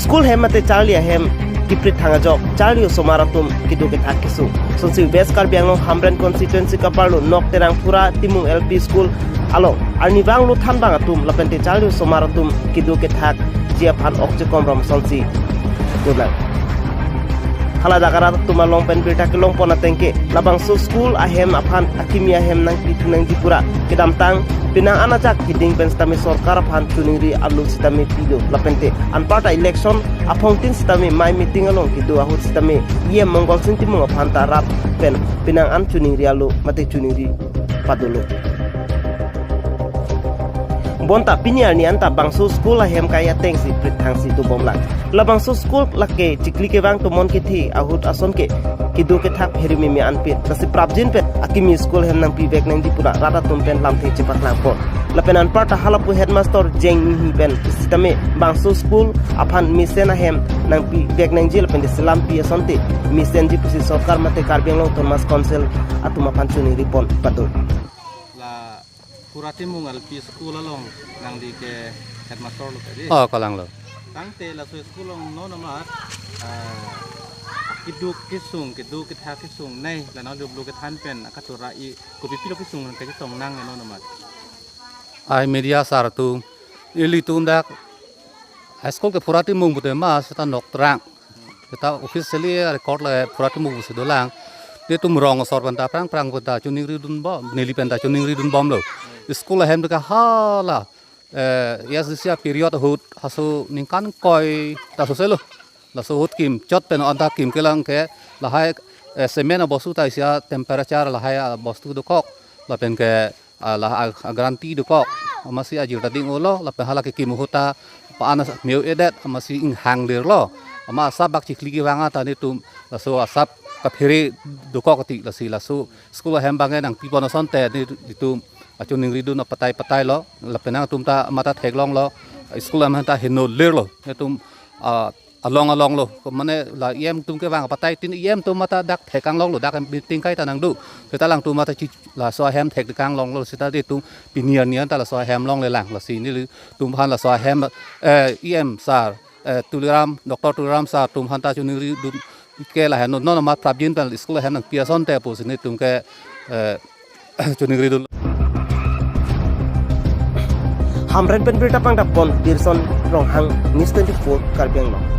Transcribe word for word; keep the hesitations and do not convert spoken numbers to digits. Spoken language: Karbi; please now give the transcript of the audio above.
School hem mate charli ahem kiprit thang ajok charli osomar atum kedo kethak kesung. Sonsi West Karbi Anglong Hamren constituency kaparlo Nokterang Phura Timung L P School along arnivang lo thanbang atum lapente charli osomar atum kedo kethakji aphan okche komrom sonsi dodun. Hala dak arat atum along pen birta kelongpon ateng ke labangso school ahem aphan akimi ahem nangpithu nangji pura kedamtang penang an ajak keding pen sitame sorkar aphan choningri alo sitame pido lapente anparta election aphongtin sitame mei meeting along kedo ahut sitame E M Mongalsing Timung aphan ta rat pen penang an choningri alo mate choningri padolo. Bonta pini arni anta bangso school ahem kai atengsi prit thangsi dobomlang. Labangso school lake chikli kevang tomon kethe ahut ason ke kedo kethak pherememe anpit. Lasi prapjin pen akimi school hem nangpivek nangji pura rat atum pen lamthe chepaklangpon. Lapen anparta halapu headmaster Jeng Inghi pen sitame bangso school aphan mesen ahem nangpivek nangji lapen desilampi asonte mesenji pusi sorkar mate Karbi Anglong Autonomous Council atum aphan choningripon pado. La Phura Timung L P School along nangli ke headmaster lo tadi. Oh, kalanglo. Tangte laso school along non amat, ah, kedo kesung, kedo kethak kesung nei, la nang dublo kethan pen akatura i kopi pilo kesung nang kachetong nang non amat. Ai media sar atum, ilitum dak high school ke Phura Timung pute ma seta Nokterang. Seta officially record le Phura Timung pusi dolang. Netum rong asor penta prang prang penta choningridun bom, neli penta choningridun bomlo. School ahem deka hala, eh, S D C a period ahut haso ningkan koi ta soselo. Laso ahut kim chot pen anta kim kelang ke lahai, eh, cement abostu ta isi a temperature lahai abostu dokok. Lapen ke, ah, la a, a guarantee dokok. Amatsi ajir ta ding-olo, lapen hala kekim ahut ta pa anas meu edet, amatsi inghang lirlo. Amat asap bak chikli kevang anta netum, laso asap kaphere dokok ti lasi laso school ahem abang nangpipon asonte netum achoningridun apatai patai lo, lapen nangtum ta mata theklonglo, school ahem ta heno lirlo. Netum, ah, along along lo, mane la E M atum kevang apatai tin E M atum mata dak thekang longlo, dak meeting kai ta nangdo. Seta alangtum mata chi laso ahem thekang longlo, seta netum pini arni anta laso ahem longle lang, lasi nelitum aphan laso ahem, eh, E M sir, eh, Tuliram, Doctor Tuliram sir atum aphan ta choningridun ke lahen non amat prapjin pen school ahem nangpi asonte pusi netum ke, eh, choningridun. Hamren pen birta pangdapon Birson Ronghang, News twenty-four Karbi Anglong.